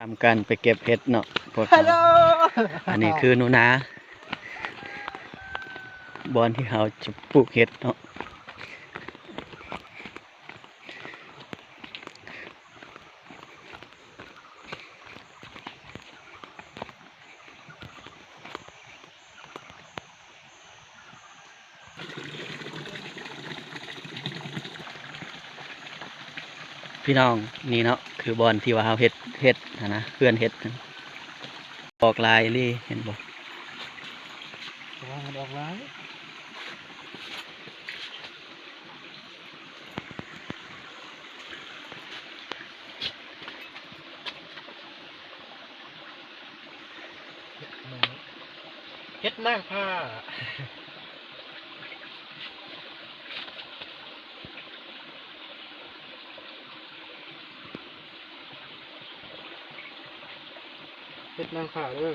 ນຳກັນໄປເກັບເຫັດເນາະພວກເຮົາ. ອັນນີ້ຄືໜູນາ ບ່ອນທີ່ເຮົາຈະປູກເຫັດເນາະ. ພີ່ນ້ອງ ນີ້ເນາະ ຄືບ່ອນທີ່ວ່າເຮົາເຮັດເຫັດຫັ້ນນະ ເຮືອນເຫັດຫັ້ນ ອອກຫຼາຍອີ່ຫຼີ ເຫັນບໍ່? ໂອ້ ມັນອອກຫຼາຍ. ເຫັດນາງຟ້າ ເຫັດນາງຟ້າເດີ.